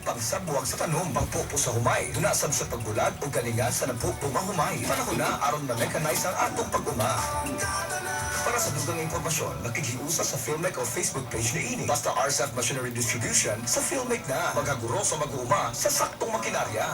Pangsabwag sa tanom, pangpupo sa humay, dunasab sa pagbulag o galingan sa napupo nga humay. Panahon na aron ma-mechanize ang atong pag-uma. Para sa dugang impormasyon, makikiusa sa Philmec o Facebook page ni ini. Basta RSF Machinery Distribution, sa Philmec na. Magaguro sa mag-uuma sa saktong makinarya.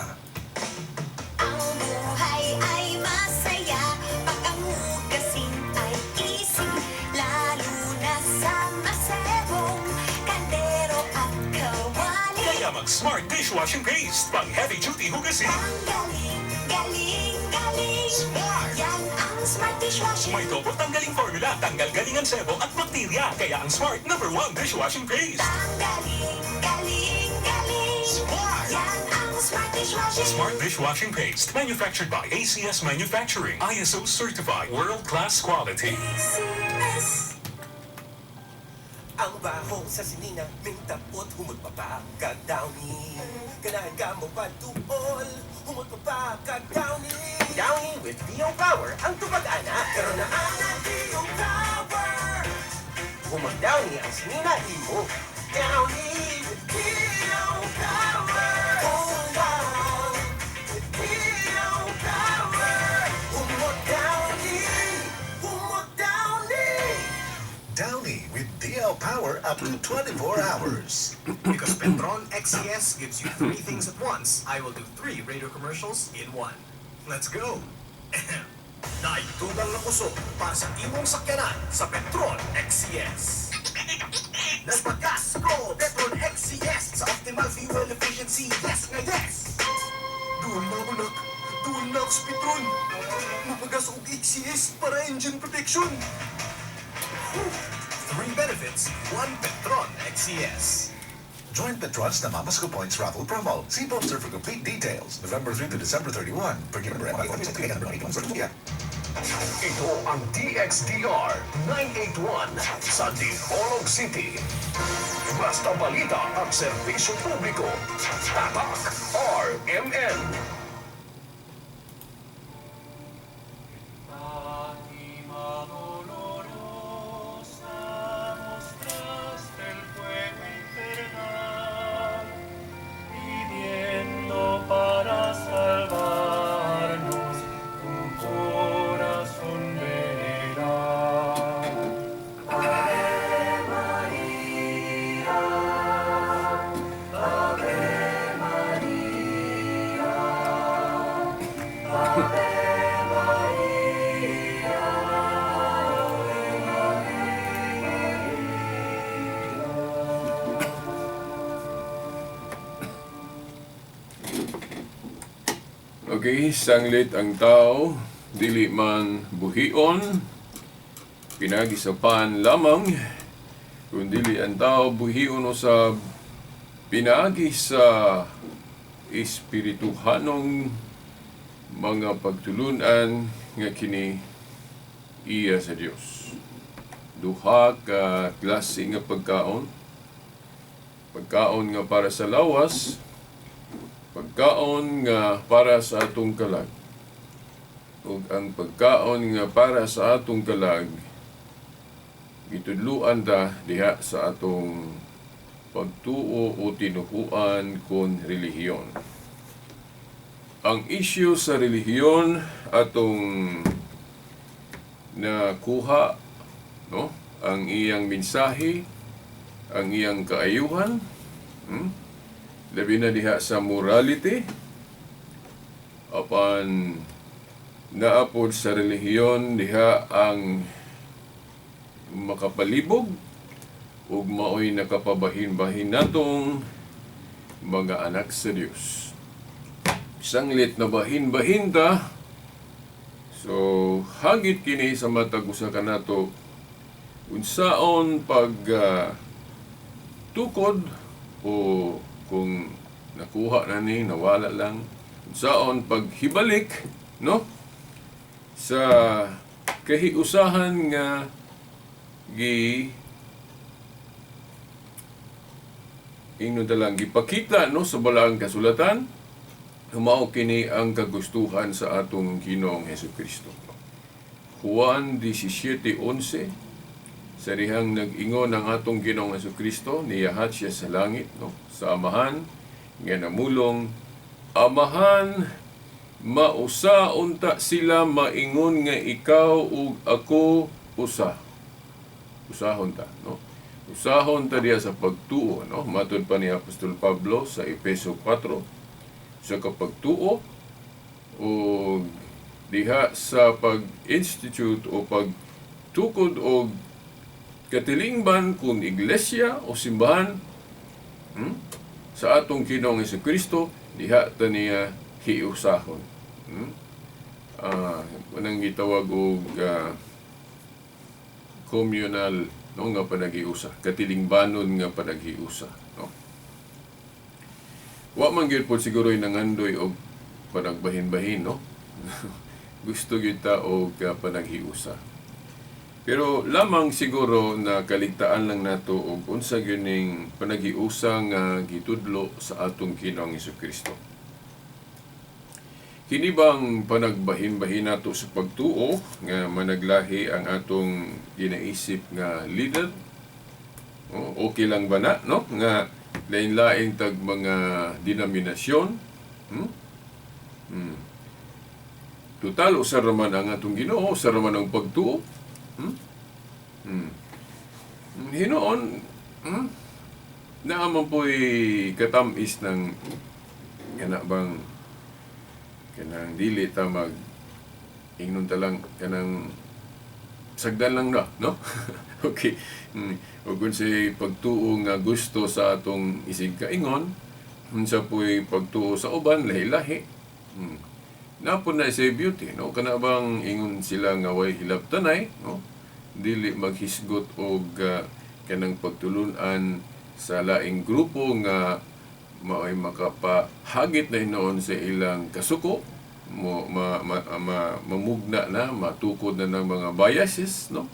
Ang buhay ay masaya pag ang hugasin ay easy, lalo na sa masebong kaldero at kawali. Kaya mag Smart Dishwashing Paste. Pang heavy duty hugasin. Ang galing, galing, galing. Smart! Yan ang Smart Dishwashing. May double tanggaling formula. Tanggal galing ang sebo at bakterya. Kaya ang Smart number one dishwashing paste. Ang galing, galing, galing. Smart! Yan ang Smart Dishwashing. Smart Dishwashing Paste. Manufactured by ACS Manufacturing. ISO certified. World-class quality. ACS. Ang baho sa sinina, mintapot, humot pa pa, kag Downy. Ganahan ka mo pa duol, humot pa pa, kag Downy. Downy with Dio Power ang tubag-ana. Karon na ana Dio Power. Humot Downy ang sinina imo. Downy with Dio Power. Humot with Dio Power. Humot Downy. Humot Downy. Downy with DL Power up to 24 hours. Because Petron XCS gives you three things at once, I will do three radio commercials in one. Let's go! Naitugang na kusog para sa imong sakyanan sa Petron XCS. Nagpagas ko Petron XCS sa optimal fuel efficiency. Yes nga yes! Duol na ako, nak. Duol na ako sa Petron. Mapagas og XCS para engine protection. Three benefits, one Petron XCS. Join Petron's Namamasko Points Raffle promo. See poster for complete details. November 3 to December 31. Ito ang DXDR 981 sa Dipolog City. Basta balita at serbisyo publiko. Tatak RMN. Fátima dolorosa, mostraste el fuego infernal, pidiendo para salvarnos un corazón veraz. Ave María, Ave María, Ave María, Ave María. Okay, sanglit ang tao, dili man buhion, pinaagi sa pan lamang, kung dili ang tao buhion usab pinaagi sa espirituhanong mga pagtulunan nga kini iya sa Dios. Duha ka klase nga pagkaon. Pagkaon nga para sa lawas, pagkaon nga para sa atong kalag. Ug ang pagkaon nga para sa atong kalag, gitudluan ta diha sa atong pagtuo o tinuhuan kon relihiyon. Ang issue sa relihiyon atong nakuha, no, ang iyang mensahe, ang iyang kaayuhan, Labi na diha sa morality, apan naapod sa relihiyon diha ang makapalibog ug maoy nakapabahin-bahin natong mga anak sa Dios. Sanglit na bahin-bahin ta, so hagit kini sa matag usa kanato unsaon pag tukod o kung nakuha na ni, nawala lang, unsaon paghibalik, no, sa kahiusahan nga gi ingnon ta lang gipakita, no, sa balaang kasulatan. Mao kini ang kagustuhan sa atong Ginoong Hesukristo. Juan 17:11, sa dihang nag-ingon ang atong Ginoong Hesukristo, niyahat siya sa langit, no, sa Amahan. nga namulong, "Amahan, mausa unta sila maingon nga ikaw ug ako usa." Usahon ta, no? Usahon ta diya sa pagtuo, no? Matud pa ni Apostol Pablo sa Efeso 4, sa kapagtuo o diha sa pag-institute o pagtukod og katilingban kung iglesia o simbahan sa atong Ginoong Kristo, diha ta niya hiusahon. Unang gitawag og communal, no, nga panaghiusa, katilingbanon nga panaghiusa, no? Wa man gyud pod siguro nangandoy og panagbahin-bahin, no? Gusto gyud ta og panaghiusa. Pero lamang siguro na kaligtaan lang nato og unsa gyud ning panaghiusa nga gitudlo sa atong Ginoong Kristo. Kini bang panagbahin-bahin nato sa pagtuo nga managlahi ang atong ginaisip nga leader? Oh, okay lang ba na, no? Nga lain-lain tag mga denominasyon? Hmm? Total, usa ra man ang atong Ginoo, usa ra man ang pagtuo. Hmm? Hinuon, Naa man po'y katamis ng kana bang kanang dili ta mag ingnon ta lang kanang sagdan lang na, no? Okay. Ug unsay pagtuo nga gusto sa atong isig kaingon, unsa po'y pagtuo sa uban, lahi-lahi. Naa po na say beauty, no? Kana bang ingon sila nga way hilabtanay, no? Dili maghisgot og kanang pagtulunan sa laing grupo nga mao'y makapahagit na hinuon sa ilang kasuko, mo ma, ma, ma, mamugna na, matukod na ng mga biases, no?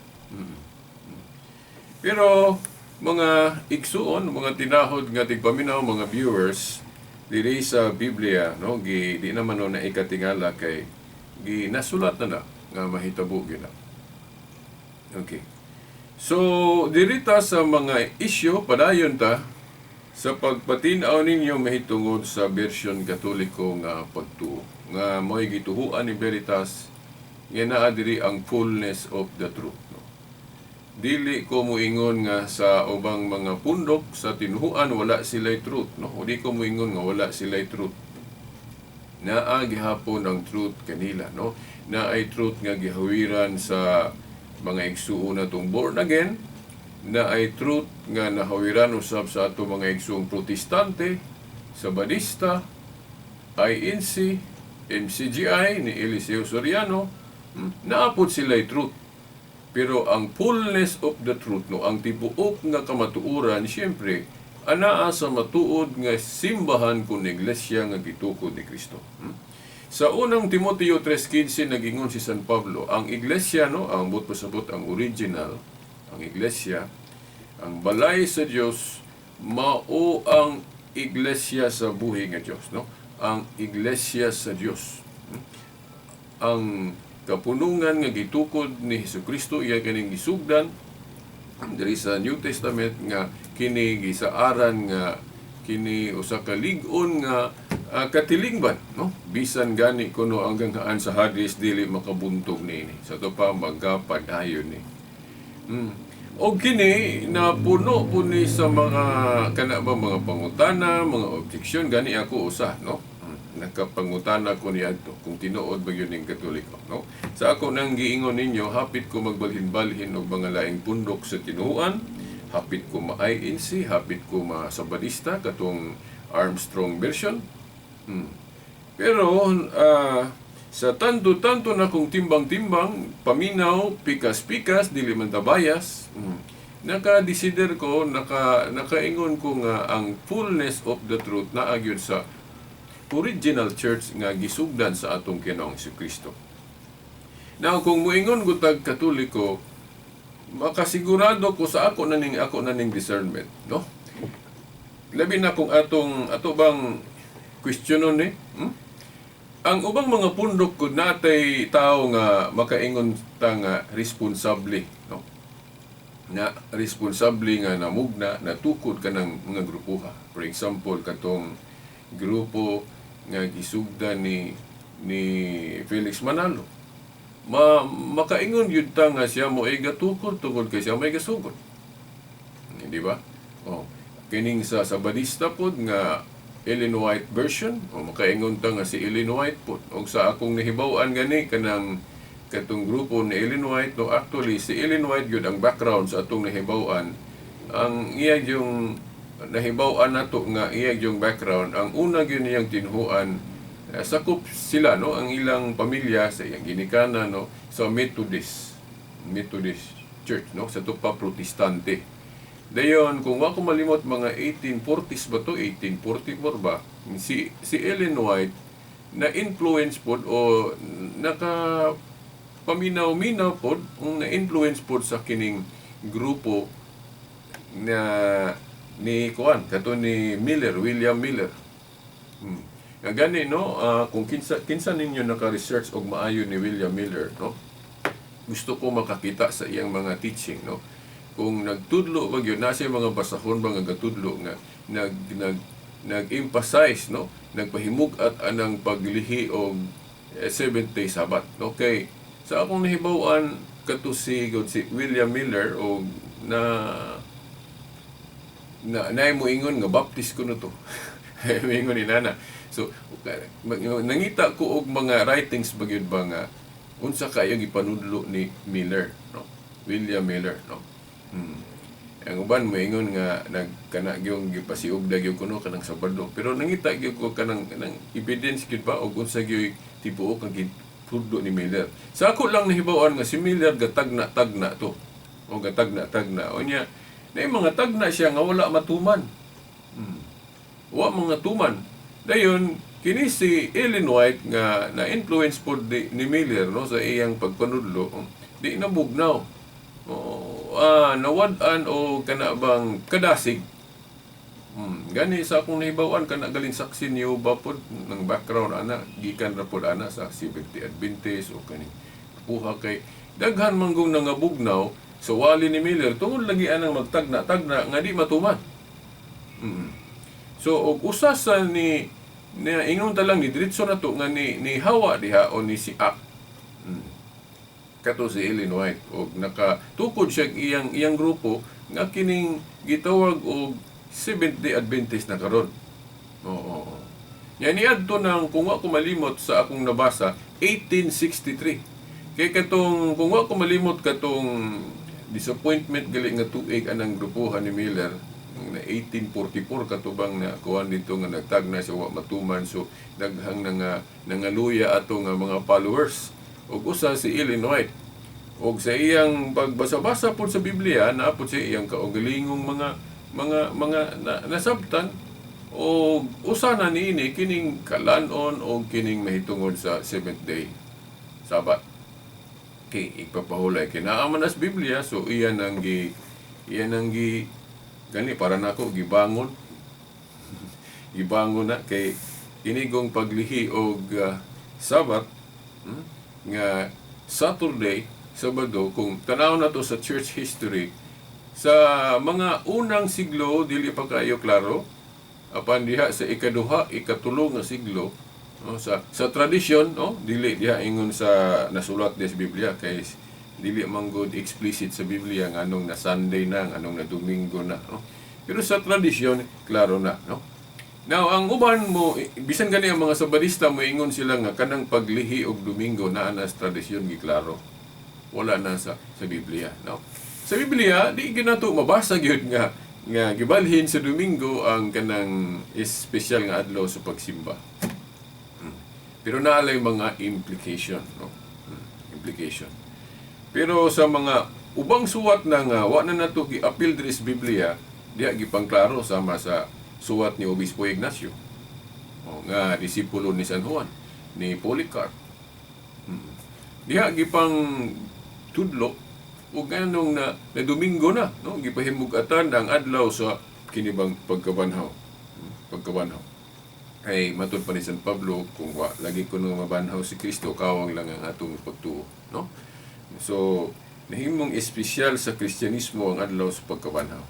Pero mga igsuon, mga tinahod nga tigpaminaw, mga viewers, diri sa Biblia, no, gi di naman no na ikatingala kay gi nasulat na na nga mahitabo gyud na. Okay. So diri ta sa mga isyu, padayon ta sa pagpatin-aw ninyo mahitungod sa version Katoliko nga pagtuo nga mo'y gituhuan ni Veritas nga naa diri ang fullness of the truth, no? Dili ko moingon nga sa ubang mga pundok sa tinuhuan wala sila'y truth, no? O di ko moingon nga wala sila'y truth. Naa gihapon ang truth kanila, no? Naay truth nga gihawiran sa mga igsuon natong born again, naay truth nga nahawiran usab sa ato mga igsuong Protestante, Sabadista, INC, MCGI ni Eliseo Soriano, naa pod sila'y truth. Pero ang fullness of the truth, no, ang tibuok nga kamatuoran, siyempre, anaa sa matuod nga simbahan kun iglesia nga gitukod ni Kristo. Sa unang Timoteo 3:15 nagingon si San Pablo, ang iglesia, no, ang buot pasabot ang original, ang iglesia, ang balay sa Dios, mao ang iglesia sa buhi nga Dios, no? Ang iglesia sa Dios. Ang kapunungan nga gitukod ni Hesukristo, iya kaning gisugdan diri sa New Testament nga kini gisaaran nga kini usa ka lig-on nga katilingban, no? Bisan gani kuno ang ganghaan sa Hades dili makabuntog niini. Sa ato pa magapadayon ni. Og kini napuno po ni sa mga kana ba mga pangutana, mga objeksyon, gani ako usa, no? Nakapangutana ko niadto kung tinuod ba yun ning Katoliko, no? Sa ako nang giingon ninyo, hapit ko magbalhin-balhin og mga laing pundok sa tinuohan, hapit ko ma-INC, hapit ko ma-Sabadista katong Armstrong version. Pero sa tanto-tanto na kong timbang-timbang, paminaw, pikas-pikas, dili man ta bias, naka-decider ko, nakaingon ko nga ang fullness of the truth naa gyud sa original church nga gisugdan sa atong Ginoong Kristo. Now, kung muingon ko tag Katoliko, makasigurado ko sa ako na ning discernment, no? Labi na kung atong ato bang questionon ni, Ang ubang mga pundok kung natay tao nga makaingon ta nga responsable, no? Na responsable nga namugna, natukod ka ng mga grupuha. For example, katong grupo nga gisugdan ni Felix Manalo. Makaingon gyud ta nga siya mo ay gatukod tungod kay siya may gasugod. Di ba? Oh, kining sa Sabadista pod nga Ellen White version, o makaingon ta nga si Ellen White pod. Og sa akong nahibaw-an gani kanang katong grupo ni Ellen White, no, actually si Ellen White gyud ang background sa atong nahibaw-an. Ang iya yung nahibaw-an nato nga iya yung background, ang una gyud niyang tinhuan, sakop sila, no, ang ilang pamilya sa iyang ginikanan, no, sa Methodist Church, no, sa tupa Protestante. Dayon, kung wa ko malimot, mga 1840s ba to, 1844 ba, si Ellen White na influence pod o naka paminaw-minaw pod, na influence pod sa kining grupo na ni kuan kato ni Miller, William Miller. Nga gani, no, kung kinsa ninyo naka-research og maayo ni William Miller, no, gusto ko makakita sa iyang mga teaching, no, kung nagtudlo ba gyud na siya mga basahon ba nga gatudlo nga nag nag nag-emphasize, no, nagpahimug-at anang paglihi og seventh day Sabbath, no, kay sa akong nahibaw-an kato si god si William Miller og na na naay moingon nga Baptist kuno to. Moingon ni nana. So nangita ko og mga writings ba gyud ba nga unsa kayo gipanudlo ni Miller, no, William Miller, no. Ang uban moingon nga nagkana gyung gipasiugda gyud kuno kanang Sabado, pero nangita gyud ko kanang evidence gyud ba og unsa gyud tibuok ang gitudlo ni Miller. Sa ako lang nahibaw-an nga si Miller gatagna-tagna to. O gatagna-tagna. O niya, na mga tagna siya nga wala matuman. Wa mga tuman. Dayon kini si Ellen White nga na-influence pod ni Miller, no, sa iyang pagpanudlo, di nabugnaw. O, nawad-an o kana bang kadasig. Gani sa akong nahibaw-an kana galing saksi niyo ba pod ng background ana gikan ra pod ana sa Seventh-day Adventist o kaning puha kay daghan manggong nangabugnaw sa wali ni Miller tungod lagi anang magtagna-tagna nga di matuman. So og usa sa ni na ingon ta lang ni diretso na to nga ni hawa diha o ni si Ak. Kato si Ellen White og nakatukod siya iyang iyang grupo nga kining gitawag og Seventh-day Adventist na karon. Oo. Yan niadto nang kung wa ko malimot sa akong nabasa 1863. Kay katong kung wa ko malimot katong disappointment gali nga tuig anang grupuhan ni Miller na 1844 katubang na kuan dito nga nagtagna sa wa matuman, so daghang nangaluya ato nga mga followers ug usa si Ellen White. Og sa iyang pagbasa-basa pod sa Biblia naa pod sa iyang kaugalingong mga nasabtan og usa na niini kining kalanon og kining mahitungod sa seventh day Sabbath. Kay ipapahulay kay naa man as Biblia, so iyan ang gi gani para nako gibangon gibangon na kay kinigong paglihi og Sabbath, nga Saturday, Sabado. Kung tanaw na to sa church history sa mga unang siglo, dili pa kayo klaro, apan diha sa ikaduha, ikatulo nga siglo, no, sa tradisyon, no, dili diha ingon sa nasulat di sa Biblia kay dili man gud explicit sa Biblia nga anong na Sunday na, nga anong na Domingo na, no, pero sa tradisyon klaro na, no. Now, ang uban mo, bisan gani ang mga Sabadista mo ingon sila nga kanang paglihi og Domingo naa na sa tradisyon giklaro. Wala na sa Biblia, no. Sa Biblia di ginato mabasa gyud nga gibalhin sa Domingo ang kanang espesyal nga adlaw sa pagsimba. Pero naalay mga implication, no. Implication. Pero sa mga ubang suwat na nga wa na nato gi-appeal diri sa Biblia, diha gipangklaro sama sa suwat ni Obispo Ignacio. O, nga disipulo ni San Juan, ni Polycarp. Diha gipang tudlo ug nganong na Domingo na, no, gipahimug-atan ang adlaw sa kinibang pagkabanhaw. Pagkabanhaw. Kay matud pa ni San Pablo, kung wa lagi kuno mabanhaw si Kristo, kawang lang ang atong pagtuo, no? So nahimong espesyal sa Kristyanismo ang adlaw sa pagkabanhaw.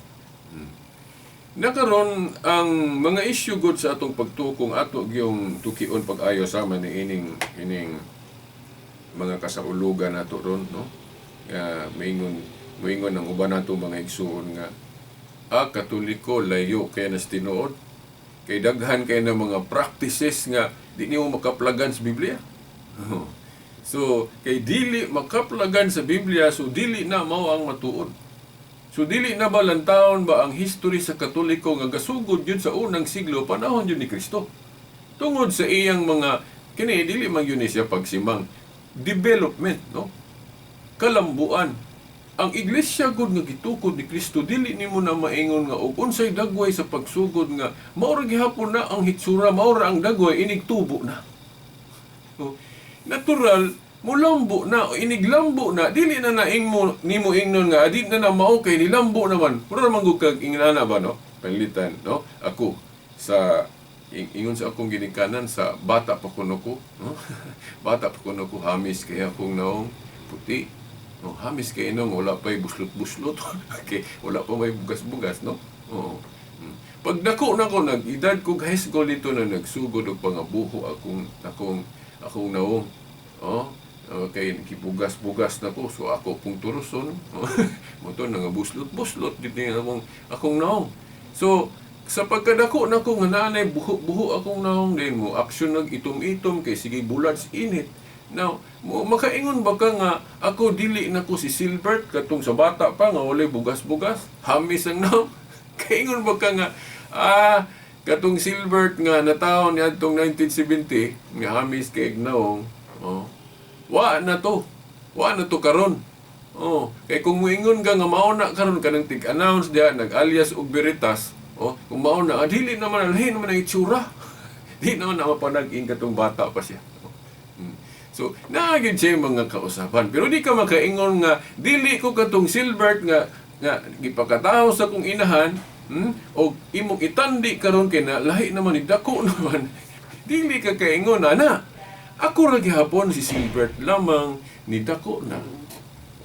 Nakaron ang mga issue gud sa atong pagtukong ato gyung tukion pag-ayo sama ni ining ining mga kasaulugan nato ron, no? Nga maingon moingon ang uban nato mga igsuon nga Katoliko layo kay nas tinuod kay daghan kay na mga practices nga di nimo makaplagan sa Biblia. So kay dili makaplagan sa Biblia, so dili na mao ang matuod. So dili na ba lantawon ba ang history sa Katoliko nga gasugod yun sa unang siglo, panahon yun ni Kristo? Tungod sa iyang mga kini, dili man yun siya pagsimang development, no? Kalambuan. Ang iglesia gud nga gitukod ni Kristo, dili nimo na maingon nga og unsay dagway sa pagsugod nga mao ra gihapon na ang hitsura, mao ra ang dagway inigtubo na. Oh, natural mulambo na, iniglambo na, dili na naing mo nimo ingnon nga di na na mao kay nilambo naman. Mura man gud kag ingana ba, no? Panlitan, no? Ako sa ingon sa akong ginikanan, sa bata pa kuno ko, no? Bata pa kuno ko, hamis kay akong naong puti, no? Hamis kay inong wala pay buslot-buslot. Okay, wala pa may bugas-bugas, no? Oo. Pag dako na ko, nag-edad ko high school dito na nagsugod og pangabuho akong akong akong naong. Oh, okay, gibugas-bugas na ko, so ako pong turuson. Mo to nangabuslot-buslot dito yung akong naong. So sa pagkadako na ko nga naanay buho-buho akong naong, din mo action nag itom-itom kay sige bulad sa init. Now, mo makaingon ba ka nga ako dili na ko si Silbert katong sa bata pa nga walay bugas-bugas, hamis ang naong? Kaingon ba ka nga katong Silbert nga nataon niadtong 1970 nga hamis kay naong, oh, wa na to. Wa na to karon. Oh, kay kung moingon ka nga mao na karon kanang tig-announce diha nag-alias og Veritas, oh, kung mao na, dili naman, lahi naman ang itsura. Di naman na mapanag-ing katong bata pa siya. Oh. So, naa gyud siya mga kausapan. Pero di ka makaingon nga dili ko katong Silbert nga nga gipakatawo sa akong inahan, og imong itandi karon kay na lahi naman ni dako naman. Dili ka kaingon ana. Ako ra gihapon si Silbert lamang ni dako na.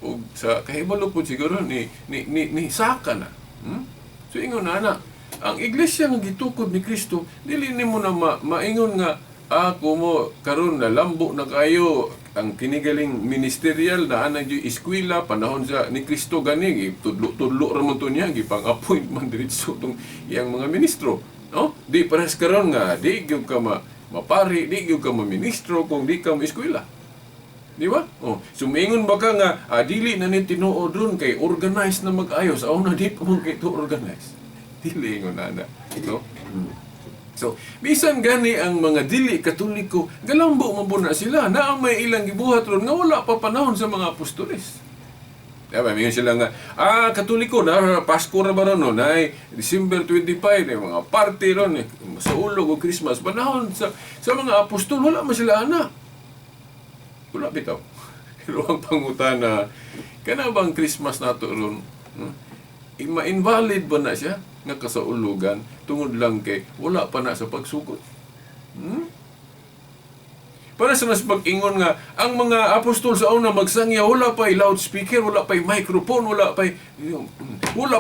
Og sa kahibalo po siguro ni ni ni, ni saka na. So ingon na ana, ang iglesia nga gitukod ni Kristo dili nimo na maingon nga ako mo karon na lambo na kayo ang kinigaling ministerial na ana gyud eskwela panahon sa ni Kristo gani tudlo-tudlo ra man to niya, gipang-appoint man diretso tong iyang mga ministro, no? Di parehas karon nga di gyud ka mapari, di gyud ka maministro kung di ka mo-eskwela. Di ba? Oh, sumingon ba ka nga dili na ni tinuod ron kay organized na mag-ayos, aw na di pa man kay to organize. Dili ingon ana, no? So, bisan gani ang mga dili Katoliko, galambo man po na sila, na ang may ilang gibuhat ron nga wala pa panahon sa mga apostoles. Diba, may sila nga, Katoliko, na Pasko ra ba ron, no? Nay, December 25, may mga party ron, sa ulog o Christmas, panahon sa mga apostol, wala man sila ana. Wala bitaw. Pero ang pangutana, kana bang Christmas nato ron, ma-invalid ba na siya nga kasaulugan tungod lang kay wala pa na sa pagsugod? Para sa mas pag-ingon nga ang mga apostol sa una magsangya wala pa loudspeaker, wala pa microphone, wala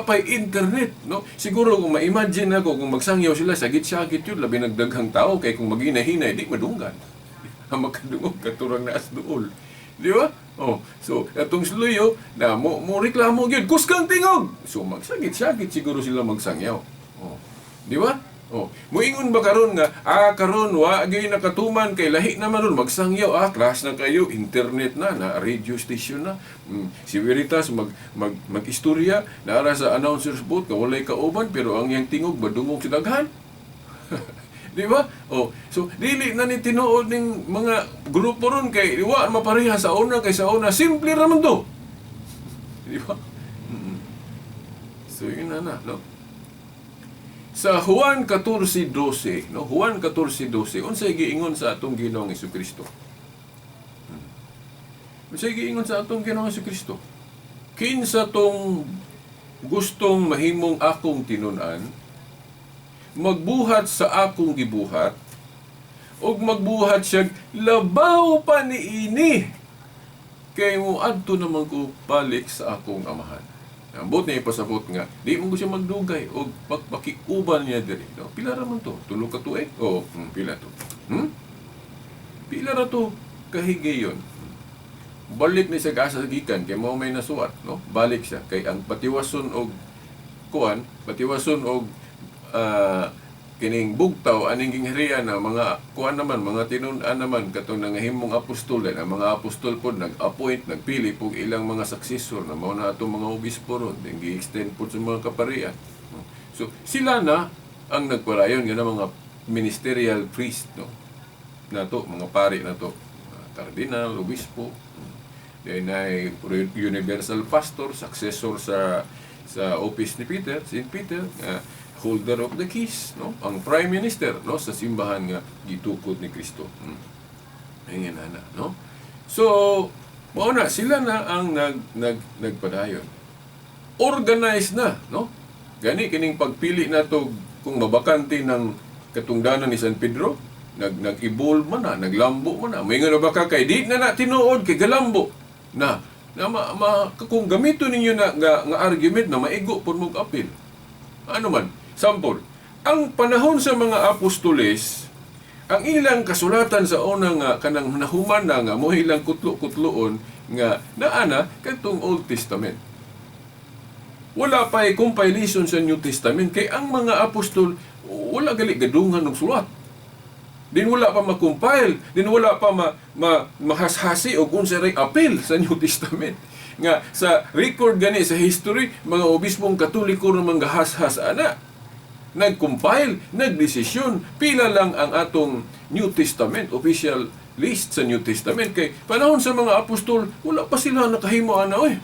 pa internet, no? Siguro kung ma-imagine ako kung magsangyaw sila sagit-sagit yun, labi nagdaghang tao kay kung maginahinay di madunggan. Ang makadungog katurang naas duol. Di ba? Oh, so atong sluyo na mo reklamo gyud kuskang tingog. So magsagit-sagit siguro sila magsangyaw. Oh. Di ba? Oh, muingon ba karon nga karon wa gyud nakatuman kay lahi naman ron magsangyaw, class na kayo, internet na, na radio station na. Si Veritas mag mag mag-istorya naara sa announcer's booth ka walay kauban pero ang iyang tingog madungog sa daghan. Di ba? Oh, so dili na ni tinuod ning mga grupo ron kay wa mapareha sa una kay sa una simple ra man to. Di ba? So yun na na, no? Sa Juan 14:12, no? Juan 14:12, unsay giingon sa atong Ginoong Hesukristo? Unsay giingon sa atong Ginoong Hesukristo? Kinsa tong gustong mahimong akong tinun-an, magbuhat sa akong gibuhat, ug magbuhat siya labaw pa niini, kay mo adto naman ko balik sa akong amahan. Ambot niya ipasabot nga di mo siya magdugay og pagpakiuban niya diri, no? Pila ra man to? 3 ka tuig? Oo, pila to? Pila ra to kahigayon? Balik ni siya asa gikan kay mao may nasuwat, no? Balik siya kay ang patiwason og kuan, patiwason og kining bugtaw aning gingharian na mga kuan naman, mga tinun-an naman katong nangahimong apostol, ang mga apostol pod nag-appoint, nagpili pog ilang mga successor na mao na atong mga obispo ron, then gi-extend pod sa mga kaparian. So sila na ang nagparayon nga na mga ministerial priest, no, nato, mga pari nato, cardinal, obispo, then ay universal pastor, successor sa office ni Peter, Saint Peter, holder of the keys, no? Ang prime minister, no, sa simbahan nga gitukod ni Kristo. Ayun na, no? So, mao na sila na ang nag nag nagpadayon. Organized na, no? Gani kining pagpili nato kung mabakante ng katungdanan ni San Pedro, nag-evolve man na, naglambo man na. May nga ba ka kay di na na tinuod kay galambo na na ma, ma, kung gamito ninyo na nga argument na maigo pud mo apil. Ano man? Sample, ang panahon sa mga apostoles, ang ilang kasulatan sa una nga kanang nahuman na nga mo ilang kutlo-kutloon nga naana kadtong Old Testament. Wala pa compilation sa New Testament kay ang mga apostol wala gali gadungan og sulat. Din wala pa ma-compile, din wala pa mahashasi og unsa ray appeal sa New Testament. Nga sa record gani sa history, mga obispong Katoliko ra man gahashas ana. Nag-compile, nagdesisyon, pila lang ang atong New Testament, official list sa New Testament kay panahon sa mga apostol wala pa sila nakahimo ana oy.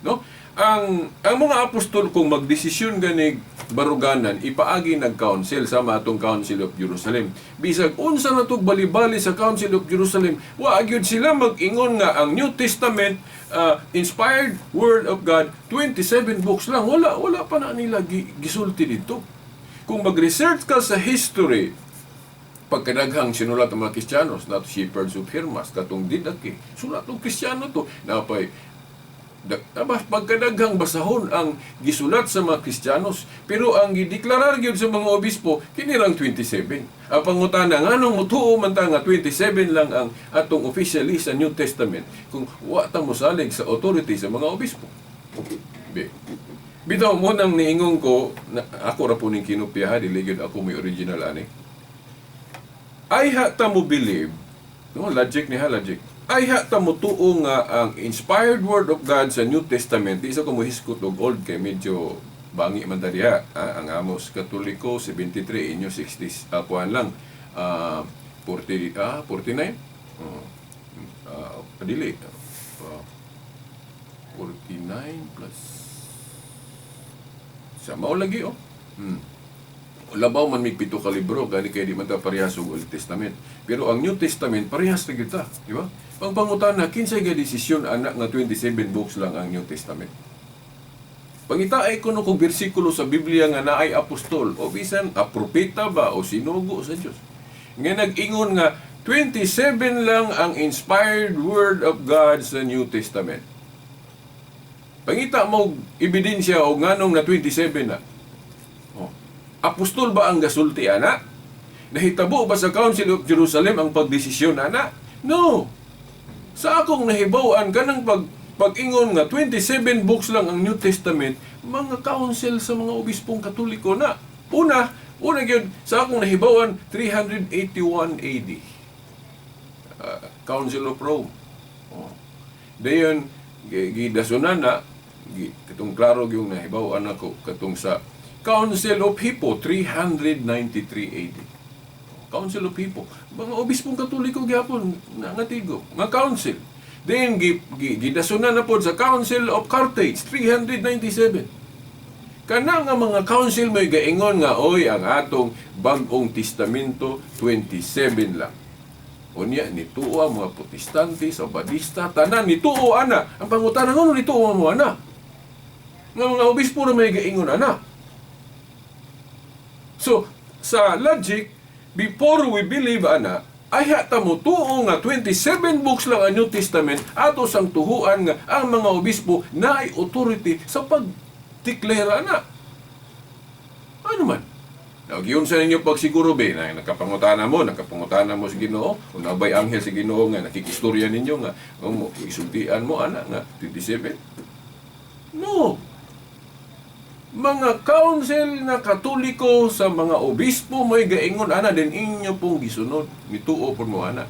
No? Ang mga apostol kung magdesisyon ganig baruganan, ipaagi nag-council sa atong Council of Jerusalem. Bisag unsa na tog bali-bali sa Council of Jerusalem, wa gyud sila mag-ingon nga ang New Testament, inspired word of God, 27 books lang. Wala pa na nila gisulti dito. Kung mag-research ka sa history, pagkadaghang sinulat ang mga Kristiyanos, nato Shepherds of Hermas, katong Didache, sulat og Kristiyano to, napay pagkadaghang basahon ang gisulat sa mga Kristiyanos, pero ang gideklarar gyud sa mga obispo kini lang 27. Ang pangutana, nganong mutuo man ta nga 27 lang ang atong official list sa New Testament kung wa ta mosalig sa authority sa mga obispo? Be. Bitaw mo nang niingon ko na, ako ra po ning kinopya ha, dili gyud ako may original ani. Ay ha ta mo believe, no, logic ni ha, logic. Ay ha ta mo tuo nga ang inspired word of God sa New Testament, di sa ko mohiskot og old kay medyo bangi man ta diha. Ah, ang amos Katoliko 73, inyo 60, kuan lang, 40, 49. Oh, dili. 49 plus sa mao lagi oh. Labaw man mig 7 ka libro gani kay di man ta parehas og Old Testament. Pero ang New Testament parehas ra gyud ta, di ba? Ang pangutana, kinsay ga desisyon ana nga 27 books lang ang New Testament? Pangitaay kuno kog bersikulo sa Biblia nga naay apostol o bisan a propeta ba o sinugo sa Dios nga nag-ingon nga 27 lang ang inspired word of God sa New Testament. Pangita mo ebidensya o nganong na 27 na. Oh. Apostol ba ang gasulti ana? Nahitabo ba sa Council of Jerusalem ang pagdesisyon ana? No. Sa akong nahibaw-an kanang pag-ingon nga 27 books lang ang New Testament, mga council sa mga obispong Katoliko na. Una gyud sa akong nahibaw-an, 381 AD. Council of Rome. Oh. Dayon gidasunan na katong klaro gyud nahibaw-an ako katong sa Council of Hippo 393 AD. Council of Hippo. Mga obispong Katoliko gyapon na nga tigo, nga council. Then gidasunan na pod sa Council of Carthage 397. Kana nga mga council may gaingon nga oy ang atong Bag-ong Testamento 27 lang. Unya nituo ang mga Protestante, Sabadista, tanan nituo ana. Ang pangutana, ngono nituo mo ana? Nga mga obispo na may gaingon ana. So, sa logic, before we believe ana, Ay hata mo tuo nga 27 books lang ang New Testament, ato sang tuhuan nga ang mga obispo naay authority sa pagdeklara na. Ano man? Nagyun sa ninyo pagsiguro be, na nakapangutana mo sa Ginoo, o nabay anghel sa Ginoo nga nakikistorya ninyo nga mo isultian mo ana nga 27. No. Mga council na Katoliko sa mga obispo may gaingon ana, din inyo pong gisunod, mituo pud mo ana.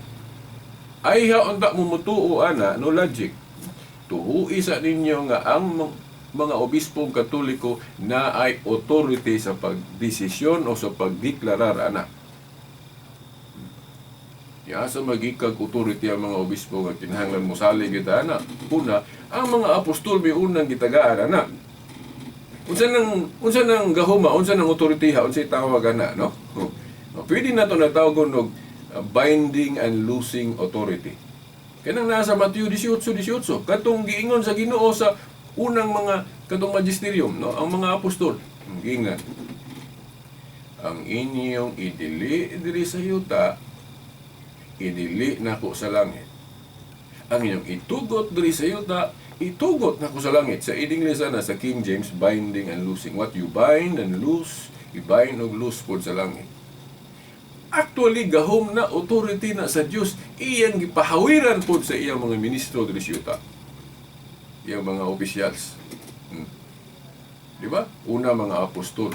Ay ha unta mo mutuo ana, no logic. Tuhui sa ninyo nga ang mga obispong Katoliko na ay authority sa pagdesisyon o sa pagdeklarar ana. Ya sa magikag authority ang mga obispo nga kinahanglan mo salig kita ana. Una, ang mga apostol may unang gitagaan ana. Unsa nang gahuma, unsa nang authority ha, unsay tawag ana, no? Oh. Pwede na to natawagon og binding and loosing authority. Kanang nasa Mateo 18:18, katong giingon sa Ginoo sa unang mga katong magisterium, no, ang mga apostol, giingan. Ang inyong idili diri sa yuta, idili nako sa langit. Ang inyong itugot diri sa yuta, itugot nako sa langit. Sa English ana sa King James, binding and loosing. What you bind and loose, i-bind og loose pod sa langit. Actually, gahom na authority na sa Dios, iyang gipahawiran pod sa iyang mga ministro diri sa yuta. Iyang mga officials. Di ba? Una, mga apostol.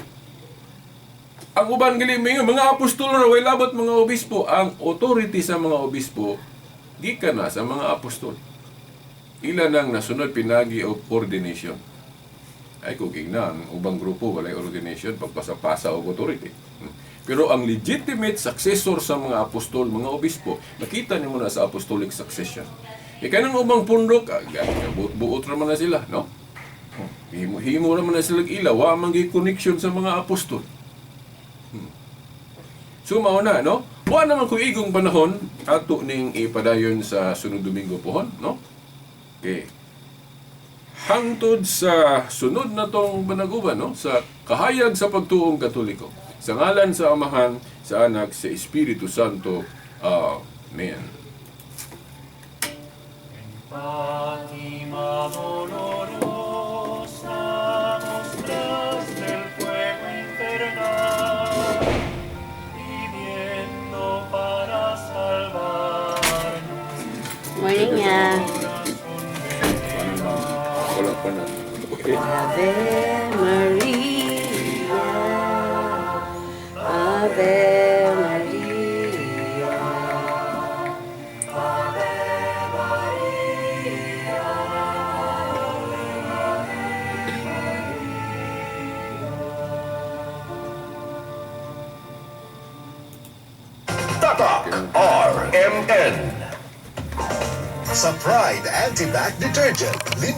Ang uban gali mga apostol ra way labot mga obispo. Ang authority sa mga obispo gikan na sa mga apostol. Ila nang nasunod pinagi og ordination. Ay kung na ang ubang grupo walay ordination, pagpasa-pasa og authority. Pero ang legitimate successor sa mga apostol, mga obispo, nakita nimo na sa apostolic succession. E kanang ubang pundok, buot ra man na sila, no? Himo, himo ra man na sila ila, wa man gyud connection sa mga apostol. So mao na, no? Wa naman ko igong panahon ato ning ipadayon sa sunod Domingo pohon, no? Okay. Hangtod sa sunod na tong panaguban, no? Sa kahayag sa pagtuong Katoliko. Sa ngalan sa Amahan, sa Anak, sa Espiritu Santo. Amen. Fátima dolorosa, mostraste el fuego infernal, pidiendo para salvarnos. Morning nga. Wala pa na. Okay. Ave Maria. Ave Maria. Ave Maria. Ave Tatak RMN. Sa Pride Anti-Bac Detergent, limpi